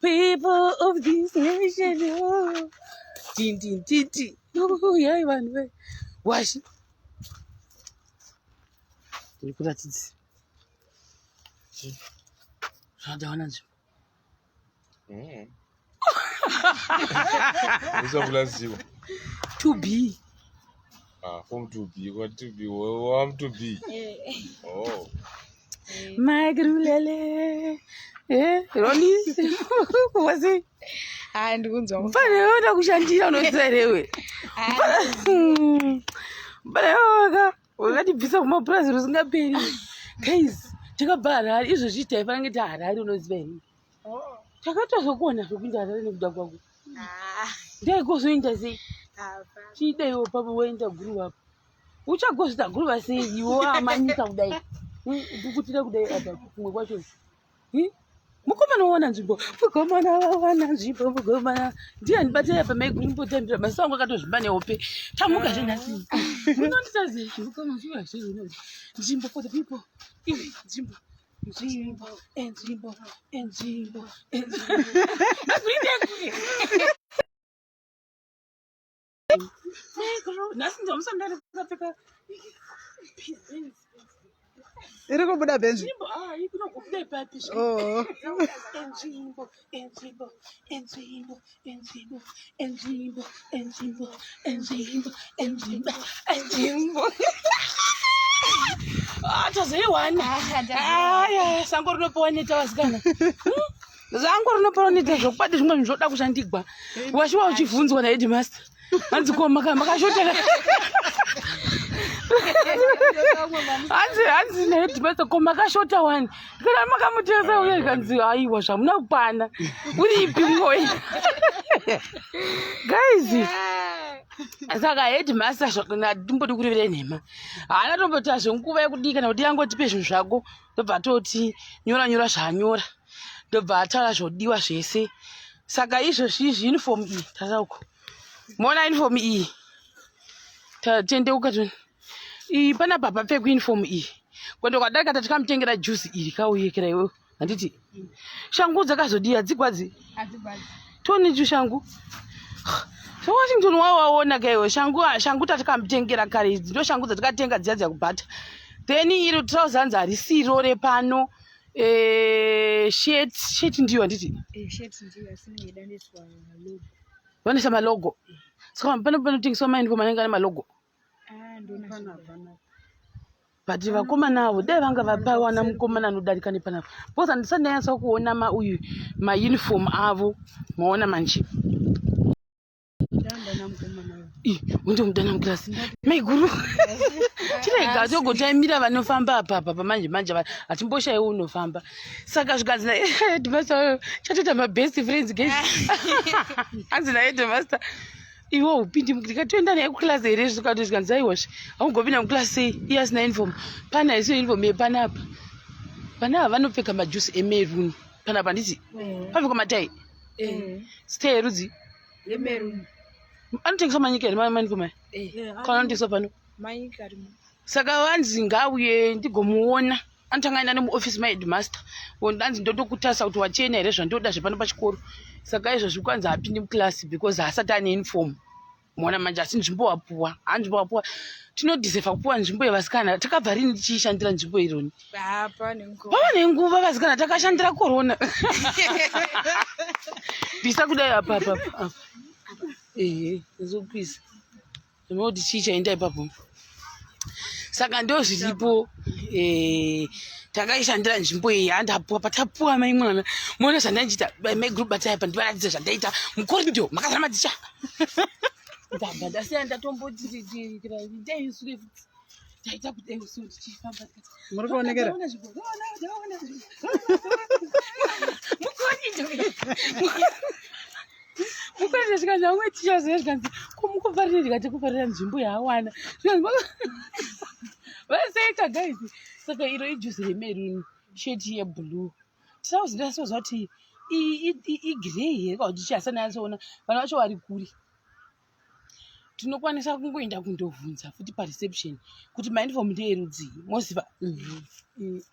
People of this nation. Oh. Tin tin tin tin. Oh, yai vanhu ve. Washi. Ndiri kuratidza. Zvadawana nzvimbo. Usakulaziwa. 2B. Ah, form 2B, kwa 2B, wam 2B. Oh. Magrulele. Eh, Roni. Wasi. Ah, ndikunzwa. Mfana wewe kushandira unoziva here iwe? Mfana wewe wakatibvisa kumapurazi rusingaperi. Guys, takabva Harare izvozvi taifanira kunge taHarare unoziva here? Oh. Takatozokuona zvekuenda Harare nekuda kwako. Ah, Ndaikozoenda sei? apa. Chidaiwo papo woenda guruva apo. Uchagozvita guruva sei iwe amanyika kudai? Ndikutira kudai apa kumwe kwacho. Mukomana wawana nzvimbo, mukomana wawana nzvimbo, mukomana ndiye andibatira apa maiguru mbotambira maziso angu akatozvimba nehope. Tamuka zve nhasi. Munonditaze mukomana zviva zve nzvimbo for the people. Iwe nzvimbo nzvimbo enzvimbo enzvimbo enzvimbo. Nhasi ndamusandari kupfeka Iri kubuda bhenzi. nzvimbo. Ah, ikunokubuda ipapi? Oh. Enzvimbo, enzvimbo, enzvimbo, enzvimbo, enzvimbo, enzvimbo, enzvimbo, enzvimbo, enzvimbo. Ah, tazoiwana. Aya, sango rinopiwa neta vasikana. Zango rinopiwa neta zvokwadi, zvimwe zvinhu zvoda kushandigwa. Washiwa uchivhunzwa naheadmaster. Hanzi ko makashotera. Hanzi naheadmaster ko makashota wani. Kana makamutesa uye kanzi aiwa zvamuna kukwana. Uripi mwoyo? Guys. Saka headmaster zvakana timbodi kurevera nhema. Haana tomboti zvenguva yekudii kana kuti yangotipe zvinhu zvako ndobva toti nyora nyora zvaanyora ndobva ataura zvodiwa zvese. Saka izvozvi izvi uniform iyi tasa uko. Moona uniform iyi. Tendeuka toni. Iyi panapa hapapfekwi uniform iyi. Kwendo kwadarika tatikamutengera juice iri kauyekera iwewe. Handiti? Shangu dzakazodii hadzigwadzi? Adzigwadzi. Toni chu shangu. So Washington wawaona kaiwe shangu shangu tatikamutengera kare idzi ndo shangu dzatikatenga dziya dziya kubhata. Then iro trouser hanzi harisiro repano. Shirt ndiyo handiti? Eh, shirt ndiyo asi inenge idanetswa logo. Vanoisa malogo. Saka pano panotengeswa mauniform anenge ane malogo. Ah, ndona zvakadaro. But vakomana avo dai vanga vapawana mukomana anodarika nepanapa because handisati ndanyatsa kuona mauyu mauniform avo maona manje. Ih, undomudana mukirasi maiguru chirega togotaimira vanofamba apa apa pamanje manje hatimboshaiwo unofamba. Saka zvikanzi naheadmaster chatoita mabest friends guys. Hanzi naheadmaster iwe upindi ndikatoenda naye kuclass here zvikati zvikanzi aiwazve haugopinda muclass sei iye asina uniform. Pana isiyo uniform yepanapa vana ava vanopfeka majusi emeruni panapa handiti panopfekwa matai site yerudzi Yemeruni. Anotengeswa manyika here mauniform aya kana anotengeswa pano? Manyika arimo. Saka vanzi ngauye ndigomuona anotanga aenda nemuofisi maheadmaster anzi ndotokutarisa kuti wachena here zvandoda zvepano pachikoro. Saka izvozvi kwanzi haapindi muclass because haasati ane uniform. Muona manje asi nzvimbo wapuwa hanzvimbo wapuwa tinodhisefa kupuwa nzvimbo yevasikana. Takabva rini tichiishandira nzvimbo ironi? Papa nenguva. Pava nenguva vasikana takashandira korona. Bvisa kudai apa apa apa. Ehe, ndizopisa. Ndinoti chii chaenda ipapo. Saka ndo zviripo takaishandira nzvimbo iyi handapuwa patapuwa mai mwana. Muone zvandandiita mai group batai apa ndivaratidze zvandaita mukoridho makazara maticha. Ndabva ndasiya ndatomboti ndei sure futi. Taita kudai usiku tichifamba tikati Muri kuonekera? Ndaona zvipo, ndaona, ndaona zvipo. Mukoridho. Mukoridho zvikanzi amwe ticha zviya zvikanzi ko mukufarira ndikati kufarira nzvimbo yaawana. Zvikanzi vaseka guys. Saka iro ijuzi remeruni, shirt yeblue. Trouser ndasozwa kuti igrey here kana kuti chii asati ndanyatsoona. Vana vacho vari kure. Tinokwanisa kungoenda kundovhunza futi pareception kuti mauniform ndeerudzii moziva.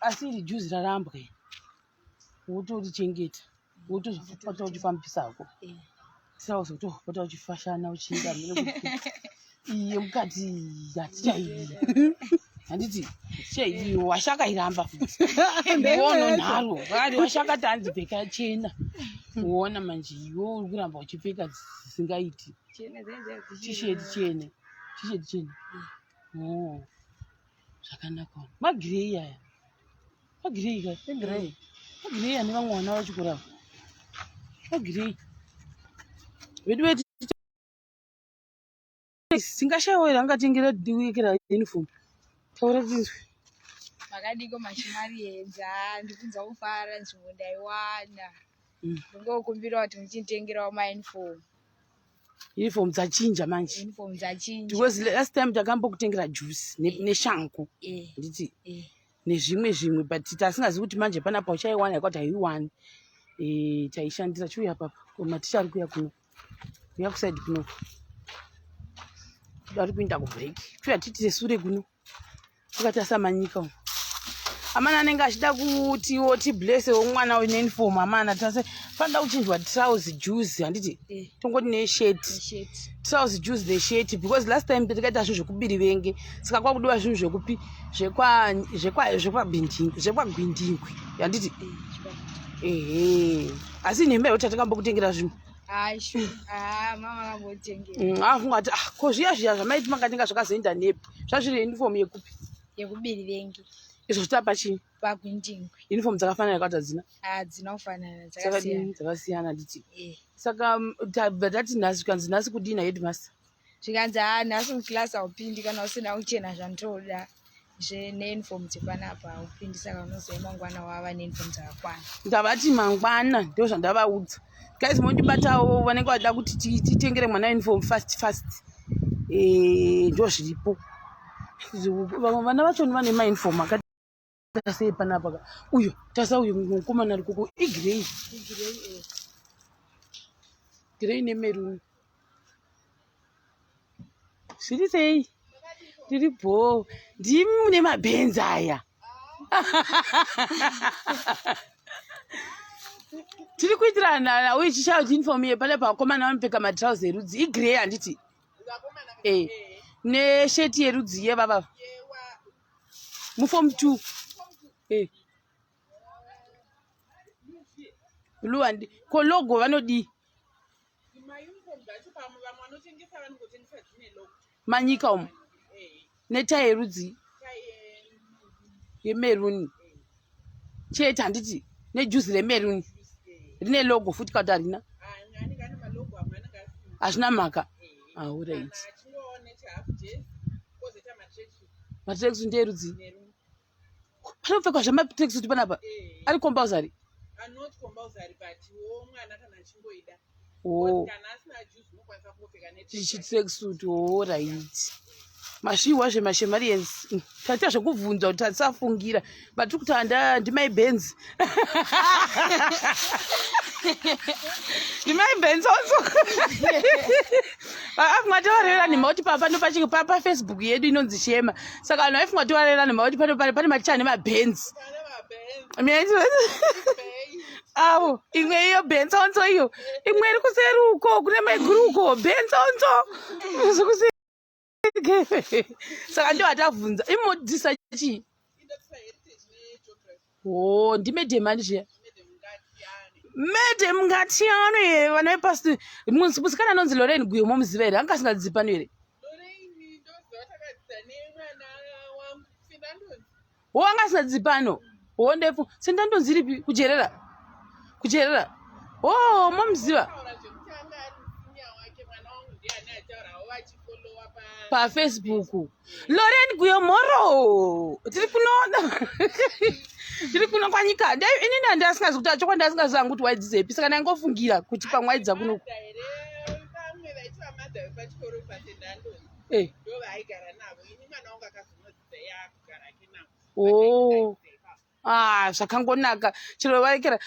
Asi iri juzi rarambwa iri. Wotorichengeta, wotozopota uchifambisako. Tirauzi wotopota uchifashana uchienda mune kuti iyi yemukati iyi hatichaidi. Handiti hatichaidi, washakairamba futi. Iwe unonharo vakati washakati hanzi pfeka chena. Uona manje iwe uri kuramba uchipfeka dzisingaiti. Chena dzaidza Tisheti chena, tisheti chena. Oh, zvakanaka. Magireyi aya, magireyi ka? Igrey. Magireyi ane vamwe vana vachikura ava. Magireyi vedu vedu tingashayiwa here angatengera diwekera uniform? Taura tinzwe. Makadiko mashimarienza, ndikunzwa kufara nzvimbo ndaiwana. Ndingokumbirawo kuti muchinditengerawo mauniform. Uniform dzachinja manje. Uniform dzachinja. Because last time takambokutengera juice neshangu. Handiti? Nezvimwe zvimwe, but tasingazivi kuti manje panapa uchaiwana yakati haiwani. Taishandisa chiuya papa maticha ari kuuya kuno, uya kusaidi kuno, ari kuinda kubreak, chiuya titire sure kuno akatarisa manyika umu. Amana anenge achida kutiwo tiblessewo mwana uyu neuniform. Amana tase panoda kuchinjwa trouser juice, handiti? Tongoti nesheti. Sheti. Trouser juice nesheti, because last time tikaita zvinhu zvekubirivenge, saka kwakudiwa zvinhu zvekupi, zvekwagwindingwi, handiti? Ehe, asi nhemba yekuti tatikambokutengera zvinhu. Ashu. Ah, mama vakambotengera. Afunga kuti ah, ko zviya zviya zvamaiti makatenga zvakazoenda nepi? Zvazviri uniform yekupi? Yekubirivenge. Izvo zvitapa chii? Pagwindingwi. Uniform dzakafanana yakati hadzina? Ah, dzina kufanana, dzakasiyana. dzakasiyana. Dzakasiyana, handiti? Saka tabva tati nhasi, kanzi nhasi kudii naheadmaster? Zvikanzi haa, nhasi muclass haupindi kana usina kuchena zvandoda neuniform dzepanapa, haupindi, saka unozoi mangwana wava neuniform dzakakwana. Ndavati mangwana, ndo zvandavaudza. Guys, mondibatawo vanenge vada kuti titengere mwana uniform fast fast. Ndo zviripo. Vamwe vana vachoni vane mauniform akaita sei panapa ka? Uyo tasa, uyo mukomana ari koko igrey, grey nemaroon. Zviri sei? Tiri bho. Ndimi mune mabhenzi aya? Tiri kuitirana uyu chishayo uniform yepane pavakomana vanopfeka matrausi erudzi igrey, handiti? Nesheti yerudzi yevavava muform 2. Blue and ko logo vanodii? Mauniforms acho pamwe vamwe vanotengesa vanongotengesa dzine logo. Manyika umu netai yerudzi yemaroon chete, handiti? Nejuzi remaroon rine logo futi kana kuti harina? Anenge ane malogo, amwe anenge asina. Hazvina mhaka, alright. Kana achingoona nechehalf jersey, kozoita matracksuit. Matracksuit ndeerudzi? Maroon. Panopfekwa zvematracksuit panapa? Ari compulsory? Anot compulsory, but wo mwana kana achingoida. Oh. Kana asina juzi unokwanisa kungopfeka. Chitracksuit, alright. Masviwa zvemashemarians taita zvekubvunza kuti tatisafungira, but tiri kuti handa ndimai Benz, ndimai Benz also. Afunga tavarevera nhema kuti pano paFacebook yedu inonzi Shema, saka vanhu vaifunga tivarevera nhema kuti pano pane maticha ane mabhenzi avo. Imwe iyo bhenzonzo, iyo imwe iri kuseri uko kune maiguru uko, bhenzonzo zvikuseri. Saka ndo atavhunza imodzisa chii? O, ndimadam ani zviya? Madam Ngatiyane. Vana vepasi, musikana anonzi Lorraine Guyo momuziva here? Anga asingadzidzii pano here? Lorraine ndoziva takadzidza nemwana wangu Sendandonzi. Wo, anga asingadzidzii pano? Wo, ndefu Sendandonzi iripi? Kujerera, kujerera. O, momuziva? Taura zvekuti anga ari musinya wake, mwana wangu ndiani achitaurawo vachifollowa pa PaFacebook. Lorraine Guyo, mhoro. Tiri kunoona, tiri kuno kwanyika. Inini handiasingazi kuti achokwadi, ndasingazivi hangu kuti waidzidzepi, saka ndaingofungira kuti pamwe waidza kuno. Madha here, vamwe vaiti vamadha vepachikoro paSendandonzi? Ndo vaaigara navo. Ini mwana wangu akazonodzidza, iye akugara ake navo. Oh. Ah, zvakangonaka chero varekera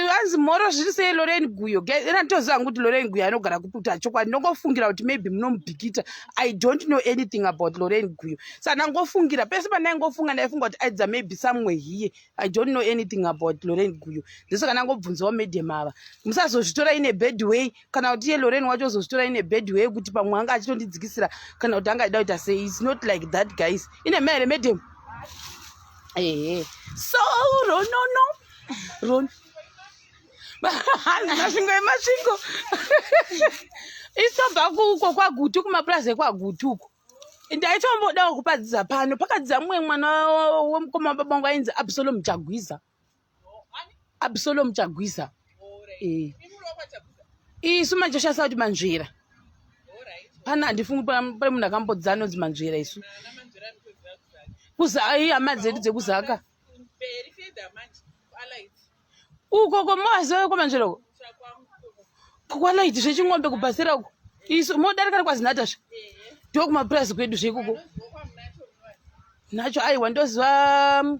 hanzi mhoro zviri sei Lorraine Guyo ena nditoziva hangu kuti Lorraine Guyo anogara kupi kuti achokwadi ndongofungira kuti maybe munomubhikita. I don't know anything about Lorraine Guyo, saka ndangofungira pese pandaingofunga ndaifunga kuti aidza maybe somewhere here. I don't know anything about Lorraine Guyo, ndosaka ndangobvunzawo madam ava. Musazozvitora in a bad way, kana kuti iye Lorraine wacho ozozvitora in a bad way kuti pamwe anga achitondidzikisira kana kuti anga aida kuita sei. It's not like that, guys. Ine mai here madam? Ehe, so ronono ron masvingo emasvingo isobva kuko kwaGutu, kumapurazi ekwaGutu uko. Ndaitombodawo kupadzidza pano, pakadzidza mumwe mwana wemukoma wababa wangu ainzi Absalom Chagwiza. Absalom Chagwiza. Eh, isu manje shandisa kuti Manzvera pana, handifungi pane munhu akambodza anonzi Manzvera. Isu kuzai hama dzedu dzekuzaka uko komaziva kwaManzvera uko kwalaiti zveching'ombe kubhasera uko, isu modarika nekwaZinata zve ndokumapurazi kwedu zvekuko nacho. Aiwa, ndoziva.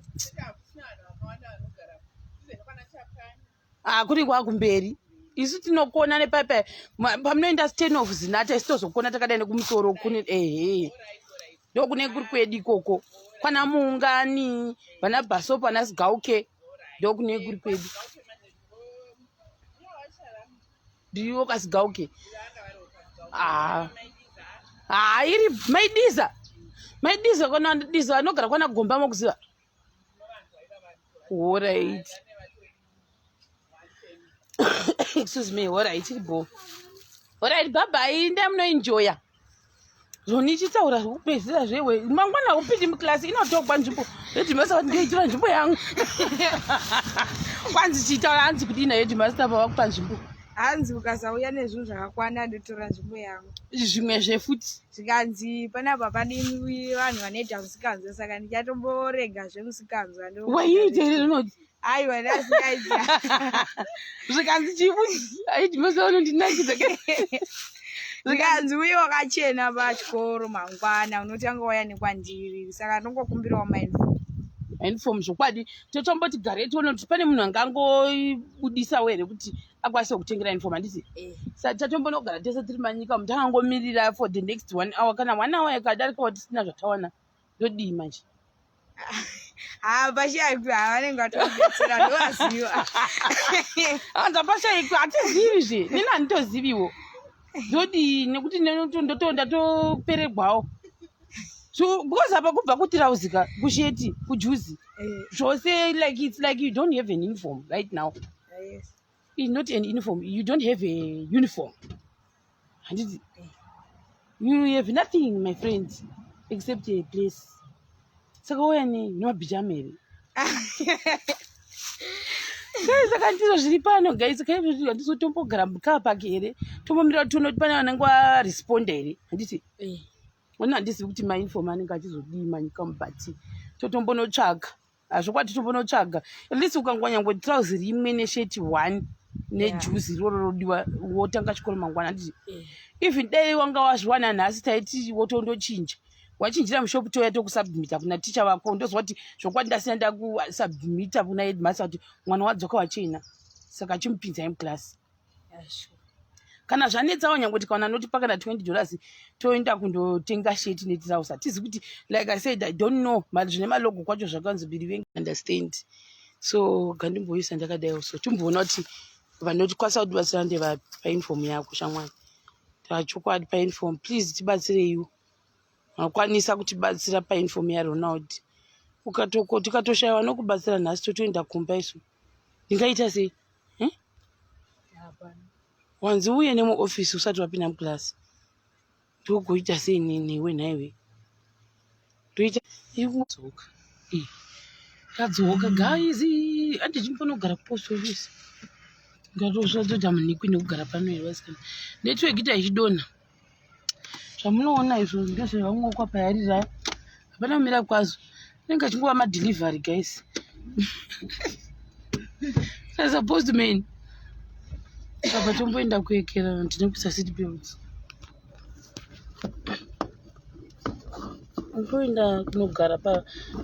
Ah, kuri kwakumberi isu tinokona nepaipai pamunoenda stand of Zinata, isu tozokona takadai nekumusoro kune, ehe, ndokune kuri kwedu ikoko kwana Muungani, vana Bhasopo, vana Sigauke, ndokune kuri kwedu. Ndiwo kaSigauke. Ah, ah, iri maidiza, maidiza kwana diza anogara kwana Gomba, mokuziva? Alright, excuse me. Alright, iri bo. Alright, bye bye, ndai munoenjoya. Zvoni ichitaura zvekupedzisira zvewe mangwana upindi muklasi inotogwa nzvimbo. Headmaster vati ndoitora nzvimbo yangu. Kwanzi chitaura, hanzi kudii naheadmaster pavakupa nzvimbo? Hanzi ukasauya nezvinhu zvakakwana ndotora nzvimbo yangu. Zvimwe zvefuti. Zvikanzi panapa padini vanhu vanoita musikanzwa, saka ndichatomborega zvemusikanzwa. Waiite here rinoti? Aiwa, ndasingaita. Zvikanzi chifuti headmaster vanondinakidza. Zvikanzi uye wakachena pachikoro mangwana unotanga wauya nekwandiri, saka ndongokumbirawo mauniform. Uniform zvokwadi totomboti garei tione kuti pane munhu angangobudisawo here kuti akwanise kutengera uniform, handiti? Saka tatombonogara tese tiri manyika muti akangomirira for the next one hour. Kana one hour yakadarikawo tisina zvatawana, ndodii manje? Ha, pashaikwi, havanenge vatobetsera, ndovaziva. Anza pashaikwi, hatizivi zve, nini handitoziviwo ndodii nekuti ndatoperegwawo. So because apa kubva kutirauzika, kusheti, kujuzi, zvose, like it's like you don't have an uniform right now. Yes. It's not an uniform, you don't have a uniform, handiti? You have nothing, my friend, except a place. Saka uya nei nemabhijama here, guys? Saka ndizvo zviri pano, guys. Handizotombogara mukaa pake here, tombomira tione kuti pane vanenge varesponda here, handiti? Ona, handizivi kuti mauniform anenge achizodii manyika, but totombonotsvaga hazvokwadi, tombonotsvaga at least ukangwanyangwe trousi rimwe nesheti one nejuzi iroro rodiwa, wotanga chikoro mangwana, handiti? Even dai wanga wazviwana nhasi, taiti wotondochinja, wachinjira mushopu, touya tokusubmita kuna ticha vako. Ndozwa kuti zvokwadi ndasina ndakusubmita kuna headmaster kuti mwana wadzoka wachena, saka achimupinzai muklasi. Kana zvanetsawo, nyange tikaona notipa kana $20, toenda kundotenga sheti netirausi. Hatizi kuti, like I said, I don't know zvine malogo kwacho zvakanzi biri, understand? So gandimboisa ndakadaiwo, so timboona kuti vanotikwanisa kutibatsira ndevapi pauniform yako, shamwari. Tachokwadi pauniform, please tibatsireiwo vanokwanisa kutibatsira pauniform yaRonald. Tikatoshayiwa nokubatsira nhasi, totoenda kumba isu. Ndingaita sei, eh? Wanzi uye nemuofisi usati wapinda muklasi, ndogoita sei newe nhaiwe? Ndoita ikudzoka, tadzoka guys. Andichimbofanira kupost office, ngatosvatoita munhikwi nekugara pano here vasikana? Network ita ichidonha. Zvamunoona izvo ndezvevamwe kwapayarira, hapana kumira kwazvo, anenge achingova madelivery guys. As a postman apa tomboenda kuekera, ndine kuisa seat belt. Ndoenda kunogara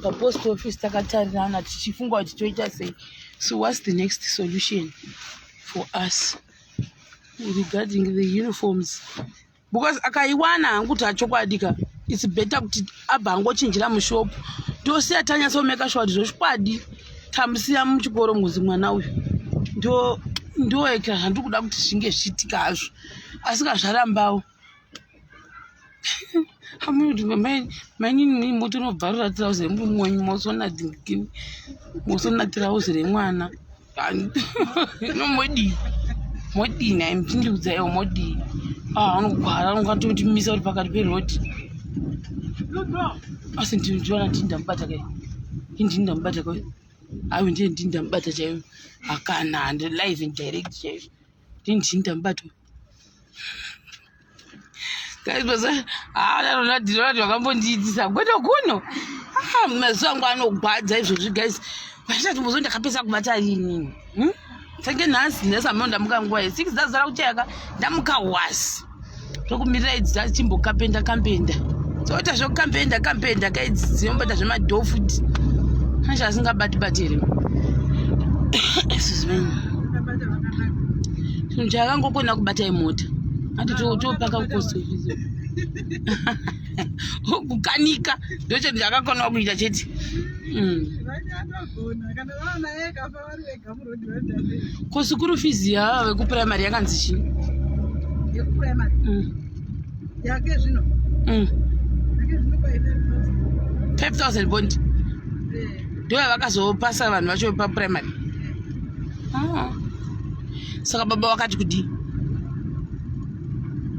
papost office takatarirana tichifunga kuti toita sei. So what's the next solution for us regarding the uniforms? Because akaiwana hangu kuti achokwadi ka, it's better kuti abva angochinjira mushop, tosiya tanyatsomeka sure kuti zvochokwadi tamusiya muchikoro muzi mwana uyu. Ndoeka zvandiri kuda kuti zvinge zvichiitika hazvo, asi kazvarambawo amunoti mainini motonobvarura tirauzi remurume wenyu, mosona dhingini, mosona tirauzi remwana. No, modii, modii nai? Muchindiudzaiwo modii? Ah, anogwara, anongatotimisa uri pakati perodhi, asi ndiona ndini ndamubata kai, indini ndamubata kai. Aiwa, ndiye ndini ndamubata chaiyo, akana handi live and direct chaiyo, ndini ndamubata. Guys, basa ah, Ronaldo vakambondiitisa kwete kuno. Ah, maziso angu anogwadza izvozvi, guys. Vachati muzo ndakapesa kubata rini? Hmm? Tange nhasi ameno ndamuka nguva ye6 dzazara kuchayaka, ndamuka wasi tokumirira idzi dzachimbokapenda kampenda, dzoita zvekukampenda kampenda kaidzi dzinombota zvemadhoo futi, anje asingabati bati here? Excuse me. Chinhu chaakangokona kubata imota, ati topaka kupost office, kukanika ndochinhu chaakakona kuita chete. Vachatogona kana vaona yekafa vari vega murodhi vanoita sei? Ko school fees yava vekupuraimari yakanzi chii? Yekupuraimari? Yake zvino? Yake zvino pa5,000. 5000 bond ndo yavakazopasa vanhu vacho papuraimari. Ah. Saka baba vakati kudii?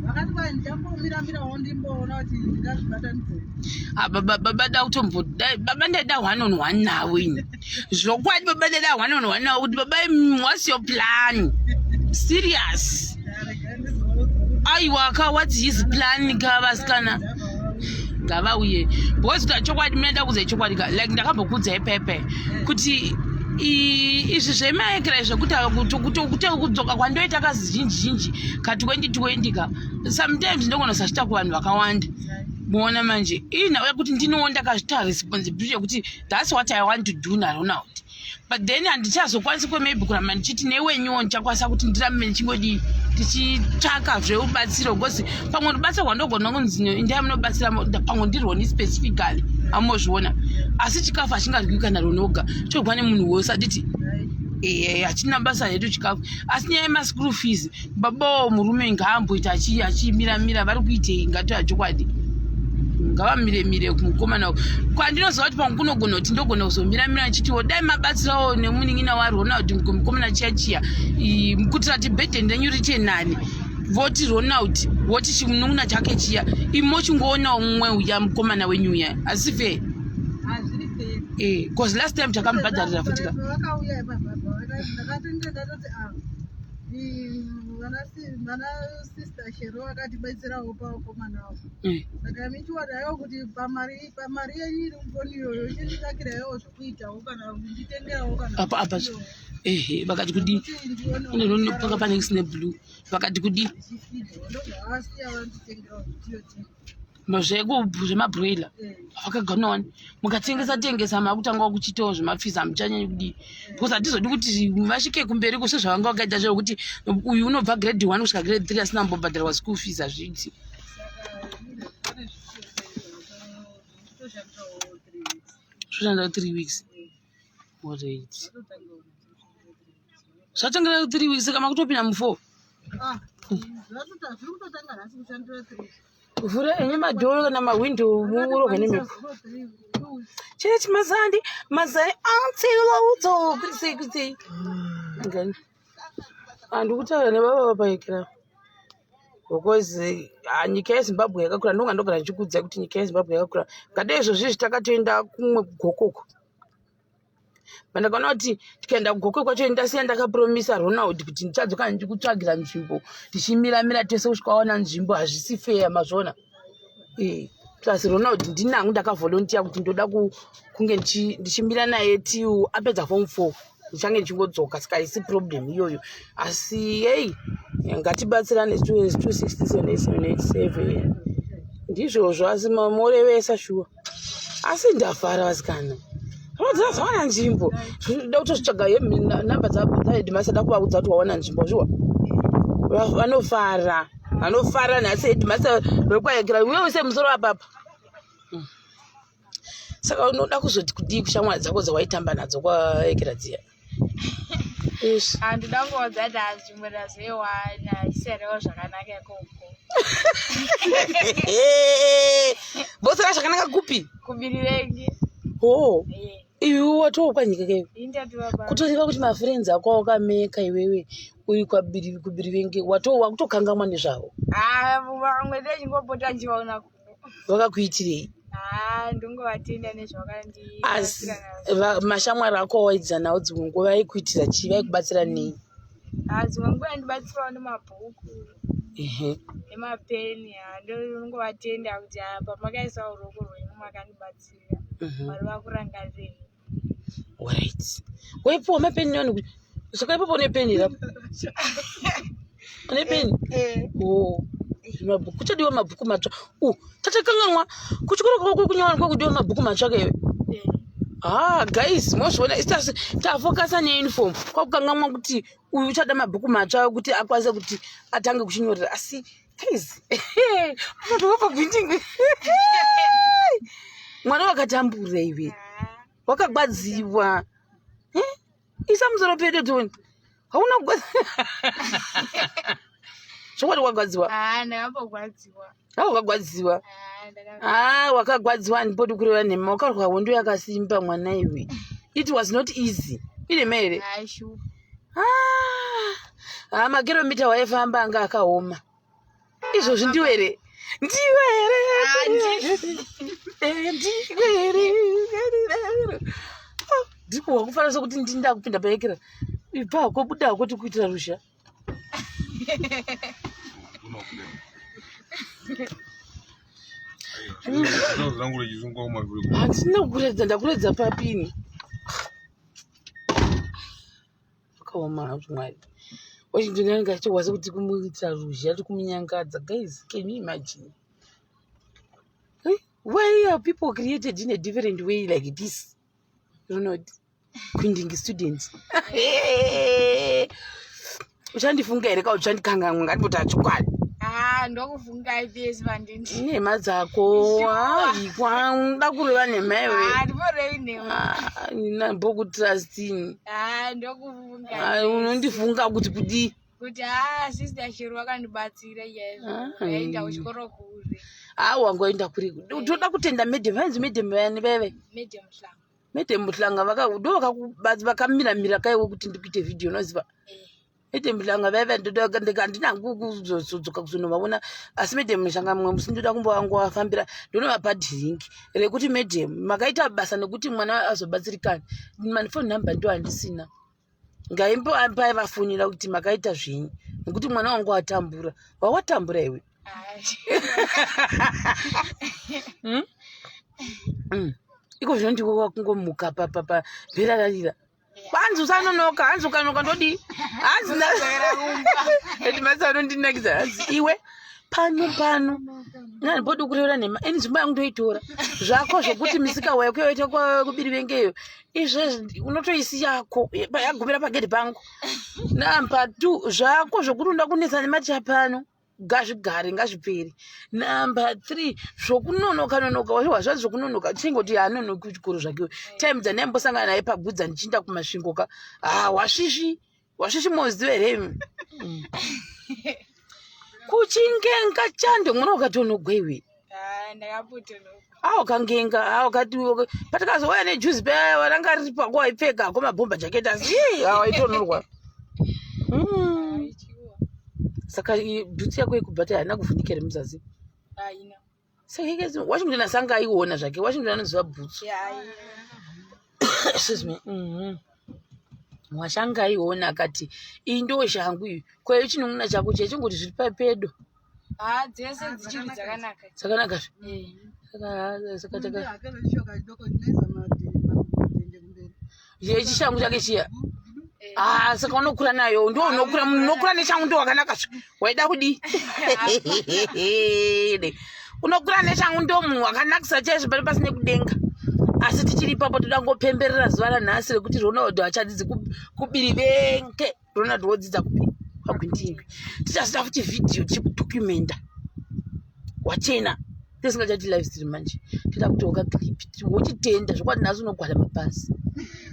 Vakati kwai ndichambomiramirawo ndimboona kuti ndingazvibatanidze. Ah, baba da kutombo baba ndaida one on one navo ini, zvokwadi baba ndaida one on one navo kuti baba, what's your plan, serious? Aiwa ka, what's his plan ka? Vasikana ngavauye, because kuti chokwadi munoenda kuudza chokwadi ka, like ndakambokuudzai pepe kuti izvi zvemaekera zvekuti kudzoka kwandoita kazhinji zhinji ka2020 ka, sometimes ndogona kusazvita kuvanhu vakawanda. Muona manje inhau yekuti ndiniwo ndakazvita responsibility yekuti that's what I want to do naRonald, but then handichazokwanisi kwemaybe kuramba ndichiti newenyuwo ndichakwanisa kuti ndirambe ndichingodii, tichitsvaka zverubatsiro, because pamwe rubatsiro rwandogona kunzi ndai munobatsira pamwe ndirwoni specifically, amozviona, asi chikafu hachingaryiwi kana ronoga chogwa nemunhu wose, aditi hachina basa hedu chikafu. Asi nyaya yemaschool fees, babawo murume ngaamboita achimiramira, vari kuitei? Ngatoya chokwadi, ngavamire-mire kumukomana kwandinoziva kuti pamwe kunogona kuti ndogona kuzomiramira ndichitiwo dai mabatsirawo nemunin'ina waRonald, mukomana chiya chiya, kuitira kuti burden renyu riite nani. Voti Ronald, voti chimunun'una chake chiya, imo chingoonawo mumwe uya mukomana wenyu uya, asi fair? Hazviri fair. Because last time takamubhadharira futi ka. Vakauya ipapa, ndakatenge ndatoti ah, vana Sister Shero vakatibetserawo pavakomana avo. Saka michiwanaiwo kuti pamari yenyu iri mufoni iyoyo, chinditsvakiraiwo zvokuitawo kana nditengerawo kana Apa apa, ehe, vakati kudii? Kuti ndionewo. Paka pane sine blue, vakati kudii? Ndichifidha ndobva vasiya vanditengerawo zvitiyo. Zvemabroiler vakagona wani, mukatengesa tengesa makutanga kuchitawo zvemafees, hamuchanyanyi kudii, because hatizodi kuti vasvike kumberi kuse zvavanga vakaita zvekuti uyu unobva grade 1 kusvika grade 3 asina kumbobhadharwa school fees, hazviiti. Saka pane zvitoshandawo 3 weeks. Zvoshanda 3 weeks, alright. Zvatongera 3 weeks, saka makutopinda mu4. Ah, zviri kutotanga nhasi kushandira 3. Vhura enye madhoo kana mahwindo, murohwe nemhepo. Chechi mazandi mazai antilouto kurisei, kurisei ngani handi kutaura nebaba vapaikira, because ah, nyika yeZimbabwe yakakura. Ndonga ndogara ndichikuudzai kuti nyika yeZimbabwe yakakura. Ngade izvozvi takatoenda kumwe kugokoko, pandakaona kuti tikaenda kugokwe kwacho, ndasiya ndakapromisa Ronald kuti ndichadzoka ndichikutsvagira nzvimbo, tichimiramira tese kusvika waona nzvimbo. Hazvisi fair, mazvona? Plus Ronald ndinangu, ndakavolunteer kuti ndoda kunge ndichimira naye till apedza form 4, ndichange ndichingodzoka, saka haisi problem iyoyo. Asi hei, ngatibatsirane. 267 787 ndizvozvo, asi morevesa shuwa. Asi ndafara vasikana. Rodzera zvawana nzvimbo. Da kutozvitsvaga namba dzaheadmaster da kuvaudza kuti wawana nzvimbo zviwa. Vanofara. Vanofara nhasi headmaster vekwaekera uye use musoro apapa. Saka unoda kuzoti kudii kushamwari dzako dzawaitamba nadzo kwaekera dziya? Handida kungoudza kuti nzvimbo ndazoiwana iserewo zvakanaka ikoko. Vosera zvakanaka kupi? Kubirivengi. Oh. Iwe watova kwanyika keyo. Kutoreva kuti mafriends ako awakameka iwewe uri kwabirivengi watova wakutokangamwa nezvavo. Ah, vamwe ndechingopota ndichivaona kuno. Vakakuitirei? Ah, ndongovatenda nezvavakandi. Asi mashamwari ako awaidza nawo dzimwe nguva vaikuitira chii vaikubatsira nei? Ah, dzimwe nguva yandibatsirawo nemabhuku. Nemapeni, ah, ndongovatenda kuti apa ah, makaisa ruoko rwenyu makandibatsira. Mwari vakurangarirei. Right. Waipuwa mapeni nevanhu saka ipapo une peni rapo. Une peni? Eh. Oh. Mabhuku kuchadiwa mabhuku matsva. Uh, tatakanganwa kuchikoro kwako kunyowani kwakudiwa mabhuku matsva ke iwe. Eh. Ah, guys, mozviona isu tafokasa neuniform kwakukanganwa kuti uyu uchada mabhuku matsva kuti akwanise kuti atange kuchinyorera asi guys unotova pagwindingwi mwana wakatambura iwe wakagwadziwa eh? isa musoro pedo tione hauna kugwadziwa chokwadi wagwadziwa ah, ndakambogwadziwa ha wakagwadziwa ah, wakagwadziwa handipodi kureva nhema wakarwa hondo yakasimba mwana iwe it was not easy inhema here ah, makiromita waifamba anga akaoma izvozvi ndiwe here ndiwe here eh, ndiwe here oh, ndiko wakufanira sokuti ndinda kupinda paekera ibva hako buda hako tikuitira ruzha handina kukuredza ndakuredza papini Zvakaoma hazvo Mwari. Washington anenge achihwa sekuti kumuitira ruzha tiri kumunyangadza. Guys, can you imagine? Eh? Why are people created in a different way like this? Ronald, kwinding students. Uchandifunga here ka uchandikanganwa ngatimboti achokwadi. Ah, ndokufunga pesi pandindi. Nhema dzako haikwa unoda kureva nhema iwe. Ah, ndimborevi nhema. Ah, ndimbokutrustini. Ah, ndokufunga. Ah, unondifunga kuti kudii? Kuti ah, sister Shiro vakandibatsira chaizvo. Ah. Ndaenda kuchikoro kure. Ah, wangu waenda kure. Toda kutenda madam, vanzi madam vayani veve. Madam Mhlanga. Madam Mhlanga vaka ndo vakakubatsa vakamira mira kaiwe kuti ndikuite video unoziva. Eh. Madam Mhlanga vaiva handina hangu kuzodzoka kuzonovaona asi Madam Mhlanga mumwe musi ndoda kumbovangowafambira ndonovapa dhiringi rekuti Madam makaita basa nekuti mwana azobatsirikana mafoni number ndo handisina ngaimbopai vafonera kuti makaita zvenyu nekuti mwana wangu atambura wawatambura iwe hmm? Iko zvino ndiko wakungomuka papapa bhera rarira kwanzi usanonoka hanzi ukanonoka ndodii hanzi headmaster anondinakidza hanzi iwe pano pano nandibodi kurevera nhema ini nzvimbo yangu ndoitora zvako zvokuti misika wayako yaita kubiri vengeyo izvezvi unotoisiyako yagumira pagedhi pangu namba two zvako zvokuti unoda kunetsa nemachapano ngazvigare ngazvipere number three zvokunonoka nonoka wazviwa zvazi zvokunonoka chingoti haanonoki kuchikoro zvake time dzandaimbosangana naye pagudza ndichiinda kumasvingo ka ha wasvisvi wasvisvi moziva here imi mm. kuchingenga chando mwana wakatonogwa iwe awakangenga awakati patakazouya nejuzi paya ranga riri pako waipfeka ko mabhomba jacket asi awaitonhorwa hmm. saka bhutsu yako yekubhata haina kuvhunika here muzasi saka washington asanga aiona zvake washington anoziva bhutsu excuse me mm-hmm. washanga aiona akati iyi ndo shangu iyi kwayo chinun'una chako chaichongoti zviri papedo Ah, dzese dzichiri dzakanaka. Dzakanaka zve. Eh. Saka saka taka. Hake vechishoka chidoko chinoisa madhende kumberi. Yechishangu chake chiya. Ah, saka unokura nayo ndo unokura munhu unokura neshangu ndo wakanaka zve. Waida kudii? Unokura neshangu ndo munhu wakanakisa chaizvo pari pasine kudenga. Asi tichiri ipapo toda kungopemberera zuva ranhasi rekuti Ronald achadzidzi kubirivenke. Ronald wodzidza kupi? Kwagwindingwi. Tichazoita futi vhidhiyo tichikudhokumenda. Wachena. Tisingachati live stream manje. Toda kuti wakaclip wochitenda zvokwadi nhasi unogwada mapasi.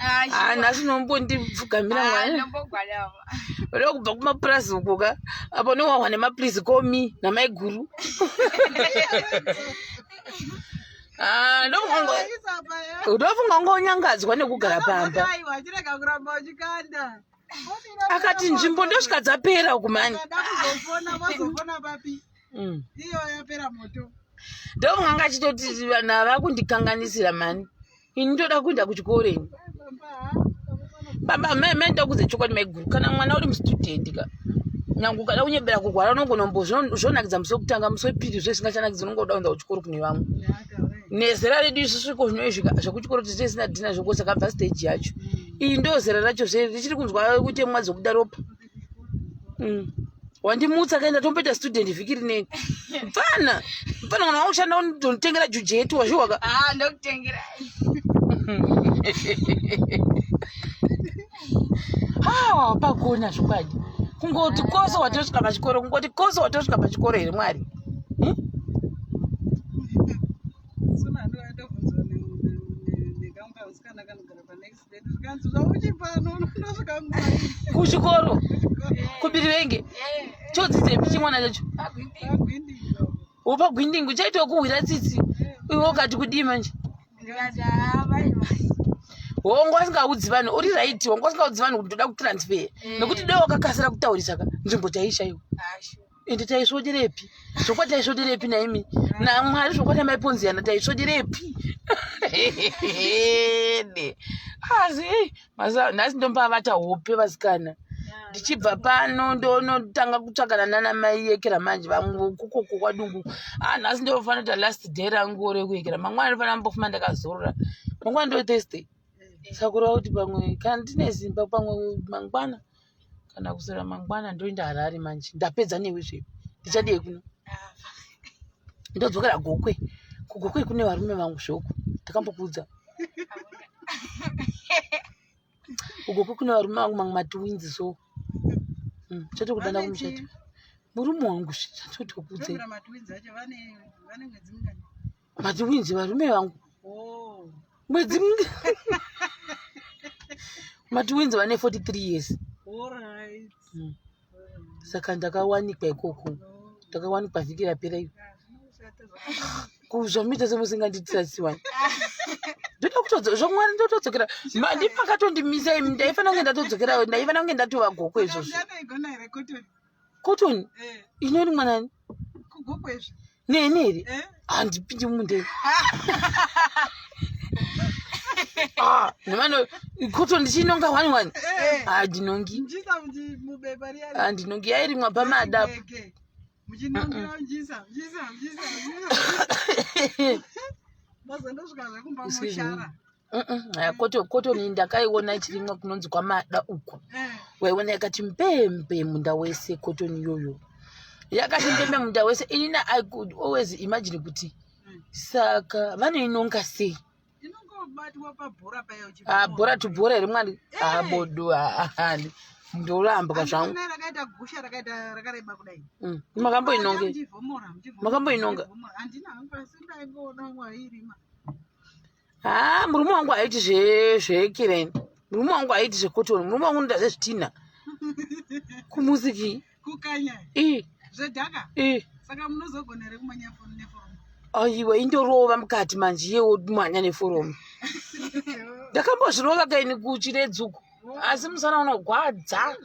Ah, nhasi unombondipfugamira mwana. Unoda kubva kumapurazi uko ka apo unowahwa nemapurizi komi namaiguru. Ah, ndofunga ngonyangadzwa nekugara pamba. Akati nzvimbo ndosvika dzapera uku mani. Ndofunga anga achitoti vanhu ava vakundikanganisira mani. Ini ndoda kuenda kuchikoro ini. Baba mai mai ndokuudza chokwadi maiguru kana mwana uri mustudent ka nyange ukada kunyebera kurwara unogona zvonakidza musi wekutanga musi wepiri zve zvisingachanakidzi unongoda kuenda kuchikoro kune vamwe nezera redu isusu iko zvino izvi zvekuchikoro tisina dhina zveko sakabva stage yacho iyi ndo zera racho zve richiri kunzwa kutemwa dzokuda ropa Wandimutsa kaenda tomboita student vhiki rineni mfana mfana kana wakushanda unonditengera jujetu wazviwaka. Ah, ndokutengera. Ha, pagona zvokwadi kungoti koso watosvika pachikoro kungoti koso watosvika pachikoro here Mwari? Kuchikoro kubirivenge chodzidzepi chimwana chacho wopa gwindingu chaitawo kuhwira tsitsi iwe ukati kudii manje wongo asingaudzi vanhu uri right wongo asingaudzi vanhu kuti ndoda kutransfer nekuti dai wakakasira kutaurisa ka nzvimbo taishaiwa ende taisvoderepi zvokwadi taisvoderepi naimi namwari zvokwadi amaiponziyana taisvoderepi asi nhasi ndombavata hope vasikana ndichibva pano ndonotanga kutsvakana nana mai yekera manje vamwe kukoko kwadungu. Ah, nhasi ndofanira kuita last day rangu rekuyekera mangwana ndofanira mbofuma ndakazorora mangwana ndo Thursday saka kureva kuti pamwe kana ndine simba pamwe mangwana kana kuswera mangwana ndoenda Harare manje ndapedza newe zvedu ndichadii kuno ndodzokera Gokwe kuGokwe kune varume vangu zvoko ndakambokuudza kuGokwe kune varume vangu mamwe matwins so chatokudana kumuchato murume wangu chatotokudze matwins varume vangu mwedzi matwins vane 43 years. Saka ndakawanikwa ikoko ndakawanikwa vhiki rapera iyo kuzvamuita semusinganditirasiwani ndoda kutozvamwari ndotodzokera ndipakatondimisa imi ndaifanira kunge ndatodzokera ndaifanira kunge ndatova Gokwe izvozvo kotoni inori mwanani neni here handipindi mundei nemano kotoni ndichinonga one one handinongi handinongi yairimwa pamada. Muchinongira muchiisa muchiisa muchiisa mazondosvika zvekumba moshara. Kotoni ndakaiona ichirimwa kunonzi kwamada uko waiona yakati mbembe munda wese kotoni iyoyo yakati mbembe munda wese inina I could always imagine kuti saka vanoinonga sei. Inongobatwa pabhora paya. Ah, bhora to bhora here mwari abodo ndorambwa zvangu. Rakaita gusha rakaita rakareba kudai. Makamboinonge? Muchivhomora, muchivhomora, Makamboinonga? Muchivhomora. Handina hangu asi ndaingoona wairima. Ha, murume wangu haiti zvekireni murume wangu haiti zvekotoni murume wangu unoita zvezvitinha kumusiki. Kukanya? I. Zvedhaka? I. Saka munozogona here kumanya neforoma? Aiwa, indorova mukati manje iye womhanya neforoma ndakambozvirova kaini kuchiredzuku asi musana unogwadza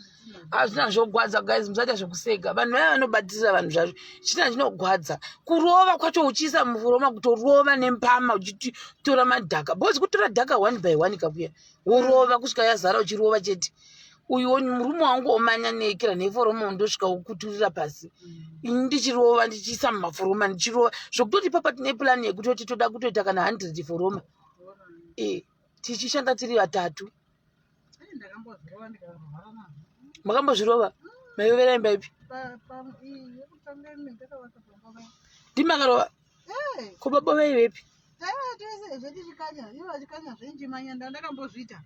hazvina zvogwadza guys musaita zvekusega vanhu vaya vanobatirira vanhu zvazvo china chinogwadza kurova kwacho uchiisa mufuroma kutorova nempama uchitora madhaka because kutora dhaka one by one kakuya worova kusvika yazara uchirova chete uyu murume wangu omanya nekira neforoma ndosvika wokuturira pasi ini ndichirova ndichiisa mumaforoma ndichirova zvokutoti papa tine plani yekutoti toda kutoita kana 100 foroma e tichishanda tiri vatatu. Ndakambozvirova ndikarwara nazvo. Makambozvirova mairovera imba ipi? Yekutanga ine ndakavaka pamba paya. Ndimakarova? Ko baba vaivepi? Taiva tese zvetichikanya ivo vachikanya zvenjimanya ndandakambozviita.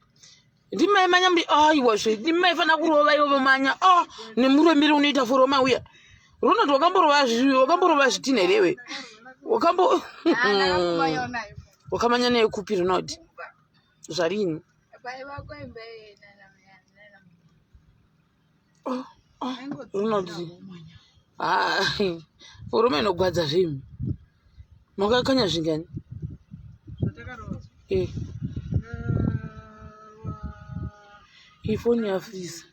Ndimai manya mbi aiwa zve ndimai fana kurova ivo vomanya ah nemuromiro unoita foroma uya. Ronald wakamborova wakamborova zvitinha here wakambo wakamanya naye kupi Ronald? Zvarini? Oh, oh, Ronald. Ah, foroma inogwadza zvimi. Makakanya zvingani? Eh. Ifoni yafriza.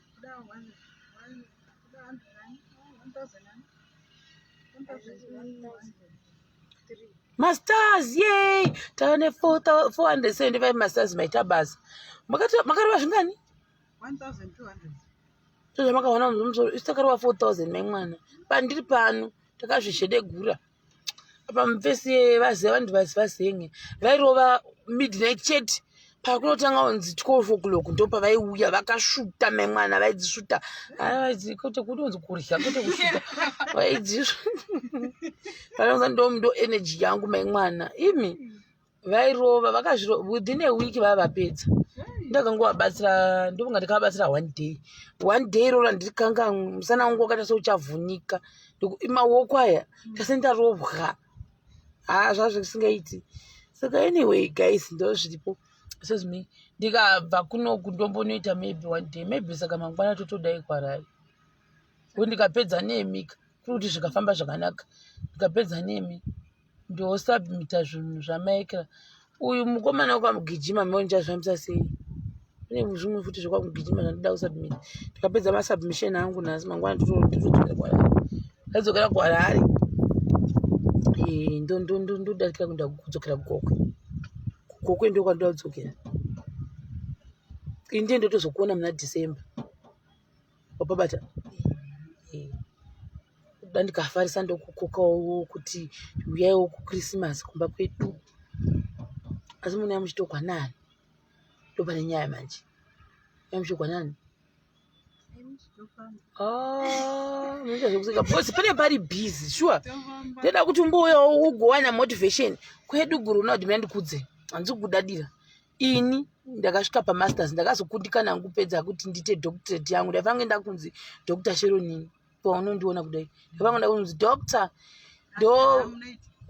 Masters, yay! Tane 475 masters maita basa. Makarova zvingani? 1200. Zvamakaona mumusoro isu takarova 4000 mai mwana. Pandiri pano takazvishedegura. Apa mufesi vaziva vanhu vazenge vairova midnight chete pakunotanga kunzi 12 o'clock ndopavaiuya vakasvuta mai mwana vaidzisvuta kwete kunonzi kurya kwete kusvuta vaidzisvuta ndo ndo energy yangu mai mwana imi vairova vakazviro within a week vava vapedza ndakangovabatsira ndofunga ndikavabatsira one day one day iroro handirikangamwi musana wangu wakaita seuchavhunika maoko aya tase ndarovwa haa zvazvisingaiti saka anyway guys ndo zviripo excuse me ndikabva kunoku ndombonoita maybe one day maybe saka mangwana totodai kwarari ko ndikapedza nemi kuri kuti zvikafamba zvakanaka ndikapedza nemi ndosubmita zvinhu zvamaikira uyu mukomana wekwamugijima maiwo ndichazvifambisa sei kune zvimwe futi zvekwamugijima zvandoda kusubmita ndikapedza masubmission angu nhasi mangwana ndotodzokera kuharare ndadzokera kuharare eh, ndodarikira kuenda kudzokera kugokwe kugokwe ndokwandoda kudzokera ini ndiye ndotozokuona muna december wapabata eh. Kuda ndikafarisa ndokukokawo kuti uyaiwo kuChristmas kumba kwedu. Asi munouya muchitogwa nani? Ndopane nyaya manje. Munouya muchitogwa nani? Ah, munoita zvekuseka because pane pari busy sure. Ndoda kuti umbouyawo ugowana motivation. Kwedu guru unoda kuti mina ndikudze. Handisi kukudadira. Ini ndakasvika pamasters ndakazokundikana hangu kupedza kuti ndiite doctorate yangu. Ndaifanira ndakunzi Dr. Sharon paunondiona kudai ndapanga ndakunzi doctor ndo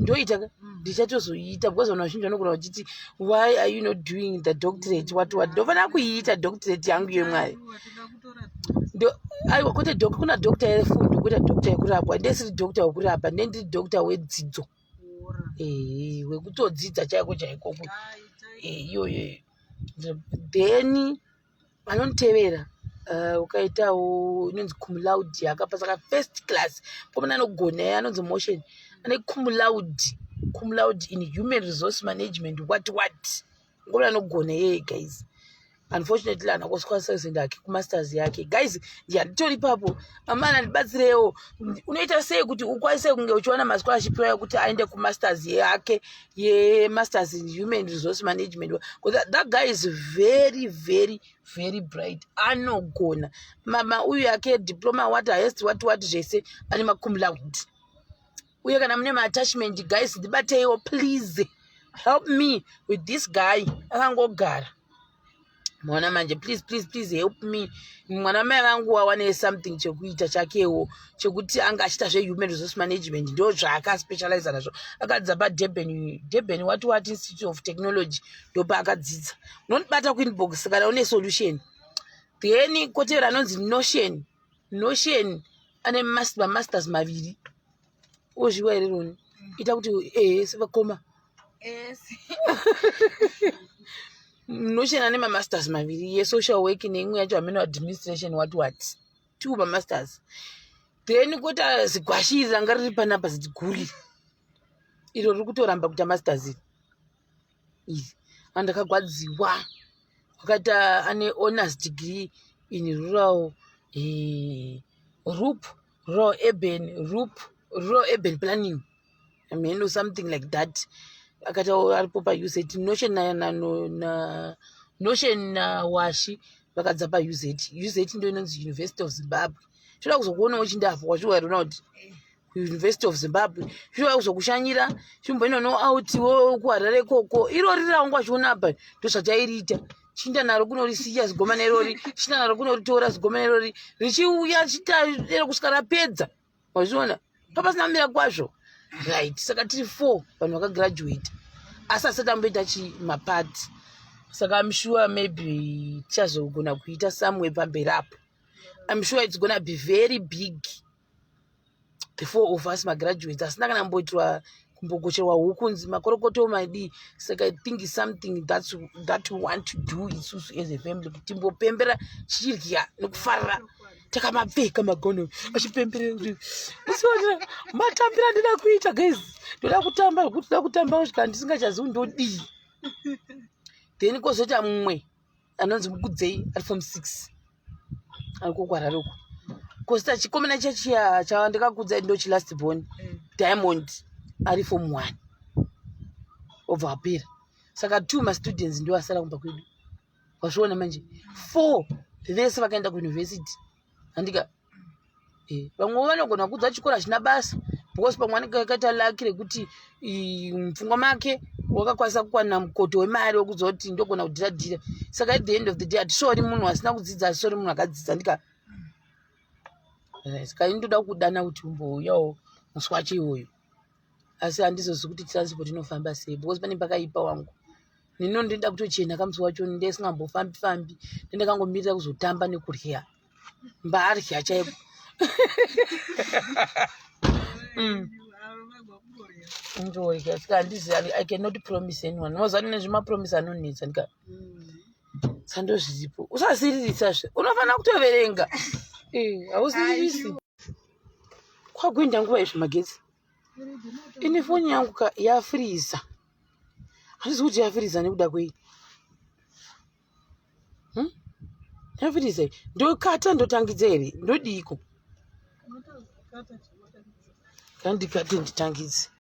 ndoita ka mm. ndichatozoiita because vanhu vazhinji vanogona vachiti why are you not doing the doctorate what what ndofanira kuiita doctorate yangu yemwari aiwa kwete kuna doctor yefundo kuita doctor yekurapwa ndesiri doctor wekurapa ndendiri doctor wedzidzo ee wekutodzidza chaiko chaiko iyoyo then Anonditevera uh, ukaitawo inonzi cum laude akapasa ka first class mukomana anogona iye anonzi motion ane cum laude cum laude in human resource management what what mukomana anogona iyeye guys unfortunately haana kukwanisa kuzoenda hake kumasters yake guys nditori ipapo amana ndibatsirewo unoita sei kuti ukwanise kunge uchiwana mascholarship yayo kuti aende kumasters yake yemasters in human resource management because that, that guy is very very very bright anogona mama uyu yake diploma what highest what what zvese ane macum laude uye kana mune maattachment guys ndibateiwo please help me with this guy akangogara mwana manje please please please help me mwana mai vangu wawane something chekuita chakewo chekuti anga achiita zvehuman resource management ndo zvaakaspecializa nazvo akadzidza padurban durban what what institute of technology ndopaakadzidza unondibata kuinbox kana une solution then kotevera anonzi notion notion ane mamasters maviri ozviwa here roni ita kuti ehe sevakoma notion ane mamasters maviri yesocial work neimwe yacho hameno administration what what two mamasters then kota zigwashi iri ranga riri panapa ziguri iro riri kutoramba kuita masters iri iri andakagwadziwa wakaita ane honors degree in rural eh, rup rural urban rup rural urban planning mheno something like that akati aripo pauz notion notion nawashi vakadza pauz uz ndo inonzi university of zimbabwe toda kuzokuonawo chindafo wazviwa ronald kuUniversity of Zimbabwe, chichouya kuzokushanyira, chimboenda no out wo kuHarare ikoko. Irori raungu achiona apa, ndozvatairiita. Chiinda naro kunorisiya zigoma nerori, chiinda naro kunoritora zigoma nerori, richiuya chitadero kusvika rapedza. Wazviona, papasina kumira kwazvo, right? Saka tiri four vanhu vakagraduate, asi asati amboita chimapati. Saka I'm sure maybe tichazogona kuita somewhere pamberi apo. I'm sure it's gonna be very big, the four of us magraduates asina kana kumboitirwa, kumbogocherwa huku nzi makorokoto madii. Saka I think is something that we want to do isusu as a family, kuti timbopembera chichirya nekufarira, takamapfeka magono achipemberera kuti musiona matambiro andida kuita. Guys, ndoda kutamba zvekuti ndoda kutamba kusvika ndisingachazivi ndodii. Then kwozoita mumwe anonzi Mukudzei, ari form 6, ari kuKwarare uko. Kwozoita chikomana chachiya chandakakudzai, ndo chilast born, Diamond, ari form 1, obva apera. Saka two mastudents ndo asara kumba kwedu. Wazviona manje, four vese vakaenda kuuniversity, handika? Vamwe vanogona kudza chikoro hachina basa, because pamwe anenge akaita lucky rekuti mupfungwa make wakakwanisa kuwana mukoto wemari wekuziva kuti ndogona kudhira dhira. Saka at the end of the day, hatisori munhu asina kudzidza, hatisori munhu akadzidza, ndika? Saka ini ndoda kudana kuti umbouyawo musi wacho iwoyo, asi handizozivi kuti transport inofamba sei, because pane pakaipa wangu. Nino ndinoda kutochena kamusi wacho, ndesingambofambi fambi, ndendakangomirira kuzotamba nekurya, mbarya chaiko. Ndorya. Saka handizi, I cannot promise anyone. Moziva nezvemapromise anonetsa, ndika? Saka ndozviripo. Usasiririsa, unofanira kutoverenga. Hausiririsi kwakuenda nguva izvi magetsi. Ini foni yangu ka yafriza, handisi kuti yafriza nekuda kwei. Yafriza iyi, ndokata ndotangidza here? Ndodiko kandikate nditangidze?